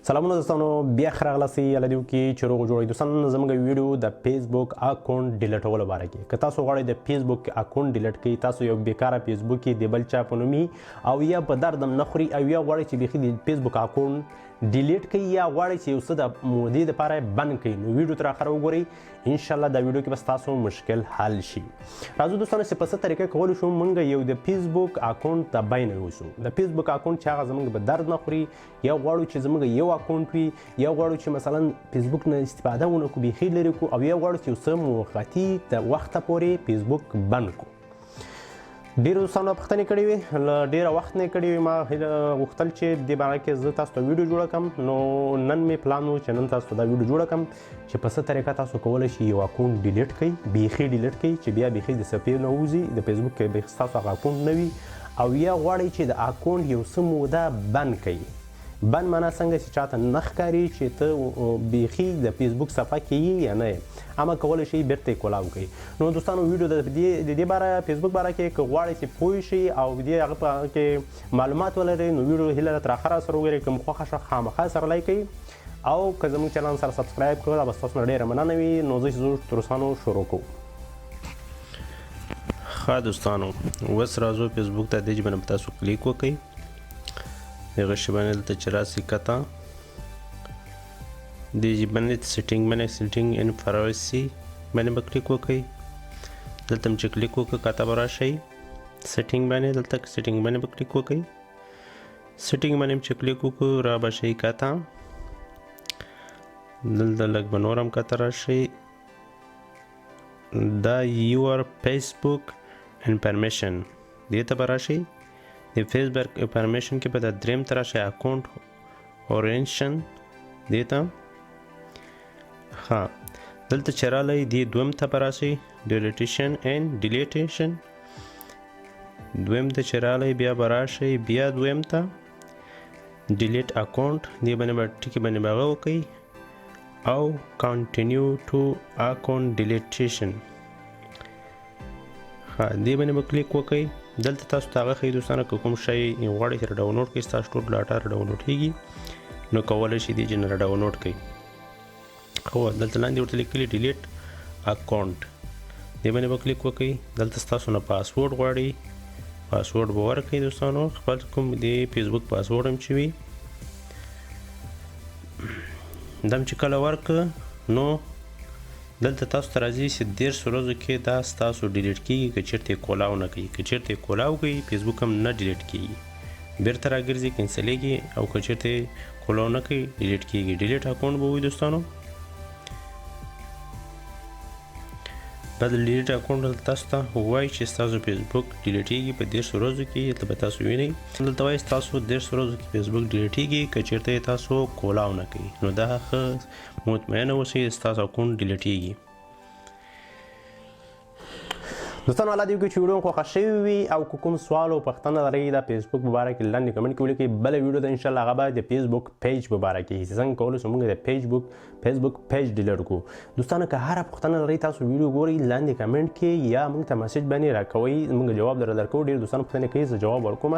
سلامونه دوستانو، بیا ښه راغلاست الله دې وکړي چې روغ جوړ دوستان. زموږ ویډیو د فیسبوک اکاونټ ډیلیټولو باره کې، که تاسو غواړئ د فیسبوک اکاونټ ډیلیټ کړئ، تاسو یو بیکاره فیسبوک کې د بل چا په نومي او یا په درد هم نه خوري او یا غواړئ چې بیخي د فیسبوک اکاونټ ډیلیټ کړئ یا غواړئ چې یو څه د مودې دپاره بند کړئ، نو ویډیو تر اخره وګورئ. ان شاء الله دا ویډیو کې به ستاسو مشکل حل شي. راځو دوستانو چې په څه طریقه کولی شو موږ یو د فیسبوک اکاونټ ته بین یوسو. د فیسبوک اکاونټ چې هغه زموږ په درد نه خوري، یا غواړو چې زموږ یو اکاونټ وي، یا غواړو چې مثلا فیسبوک نه استفاده ونه کړو، بیخي لرې کړو، او یا غواړو چې یو څه موقتي د وخته پورې فیسبوک بند کړو. ډېرو دوستانو پوښتنې کړې وې، له ډېره وخت نه یې کړې وې. ما هیله غوښتل چې دې باره کې زه تاسو ته ویډیو جوړه کړم، نو نن مې پلان و چې نن تاسو ته دا ویډیو جوړه کړم چې په څه طریقه تاسو کولی شئ یو اکاونټ ډیلیټ کړئ، بیخي ډیلیټ کړئ چې بیا بیخي د صفحې نه ووځي، د فیسبوک کې بیخي ستاسو هغه اکاونټ نه وي، او یا غواړئ چې د اکاونټ یو څه موده بند کړئ. بند معنا څنګه چې چاته نه ښکاري چې ته بیخي د فیسبوک صفحه کې یې یا نه یې، اما کولی شئ بیرته یې کولاو کړئ. نو دوستانو ویډیو د دې باره فیسبوک باره کې که غواړئ چې پوه شئ او دې هغه په هغه کې معلومات ولرئ، نو ویډیو هیله ده تر اخره سره وګورئ. که مو خوښه شوه خامخا سره لایک کړئ او که زموږ چینل سره سبسکرایب کړئ، دا به ستاسو نه ډېره مننه وي. نو زه چې ځو دوستانو شروع کوو. ښه دوستانو، اوس راځو فیسبوک ته. دې باندې به تاسو کلیک وکړئ، دغه شی باندې دلته چې راسي کته دې باندې سیټینګ باندې سیټینګ ان پرایویسي باندې به کلیک وکړئ. دلته هم چې کلیک وکړئ کته به راشئ سیټینګ باندې، دلته سیټینګ باندې به کلیک وکړئ. سیټینګ باندې هم چې کلیک وکړو را به شئ کته، دلته لږ به نور هم کته راشئ. دا یور فیسبوک انفارمیشن دې ته به راشئ. د فیسبوک انفارمیشن کې به دا دریم ته راشئ، اکاونټ اورینشن دې ته. ښه دلته چې رالی دې دویم ته به راشئ، ډیلیټیشن اینډ ډیلیټیشن دویم ته چې رالی بیا به راشئ، بیا دویم ته ډیلیټ اکاونټ دې باندې به ټکي باندې به هغه وکړئ او کانټینیو ټو اکاونټ ډیلیټیشن. ښه دې باندې به کلیک وکړئ. دلته تاسو ته هغه ښیي دوستانو، که کوم شی غواړئ چې ډاونلوډ کړئ، ستاسو ټول ډاټا ډاونلوډ کېږي، نو کولی شئ دې جن ډاونلوډ کړئ. خو دلته لاندې ورته لیکلي ډیلیټ اکاونټ دې باندې به کلیک وکړئ. دلته ستاسو نه پاسورډ غواړي، پاسورډ به ورکړئ دوستانو، خپل کوم دې فیسبوک پاسورډ هم چې وي دم چې کله ورکړ، نو دلته تاسو ته راځي چې 30 ورځو کې دا ستاسو ډیلیټ کېږي که چېرته یې کولاو نه کوي. که چېرته یې کولاو کوي فیسبوک هم نه ډیلیټ کېږي، بیرته راګرځي کینسلېږي، او که چېرته یې کولاو نه کوي ډیلیټ کېږي. ډیلیټ اکاونټ به وي دوستانو. دا د ډیلیټ اکاونټ دلته تاسو ته وایي چې ستاسو فیسبوک ډیلیټېږي په 30 ورځو کې. دلته به تاسو وینئ، دلته وایي ستاسو 30 ورځو کې فیسبوک ډیلیټېږي که چېرته یې تاسو کولاو نه کوي. نو دا ښه مطمئنه اوسئ ستاسو اکاونټ ډیلیټېږي. دوستانو الله دې وکړي چې ویډیو مو خوښه شوې وي، او که کوم سوال او پوښتنه لرئ د فیسبوک په باره کې لاندې کمنټ کې ولیکئ. بله ویډیو ده انشاءالله هغه به د فیسبوک پیج په باره کې چې څنګه کولی شو موږ د فیسبوک پیج ډیلیټ کړو. دوستانو که هره پوښتنه لرئ تاسو ویډیو ګورئ لاندې کمنټ کې یا موږ ته مسیج باندې راکوئ، موږ جواب درکوو. ډېر دوستانو پوښتنې کوي، زه جواب ورکوم.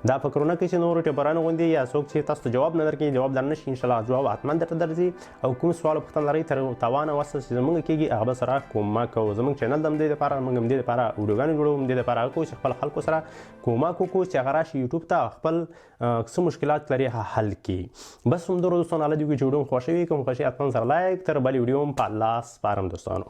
دا فکرونه کوي چې نور یوټیوبرانو غوندې یا څوک چې تاسو ته جواب نه درکوي، جواب در نه شي، انشاءالله جواب حتما درته درځي. او کوم سوال او پوښتنه لرئ تر توانه وسه چې زموږ کېږي هغه به سره کومک کوو. زموږ چینل د همدې دپاره، موږ همدې دپاره ویډیوګانې جوړوو، همدې دپاره هغه کوو چې خپل خلکو سره کومک وکړو چې هغه راشي یوټیوب ته خپل څه مشکلات لري هغه حل کړي. بس همدومره دوستانو، الله دې وکړي چې ویډیو مو خوښه وي. کوم خوښي حتما سره لایک. تر بلې ویډیو هم په الله سپارم دوستانو.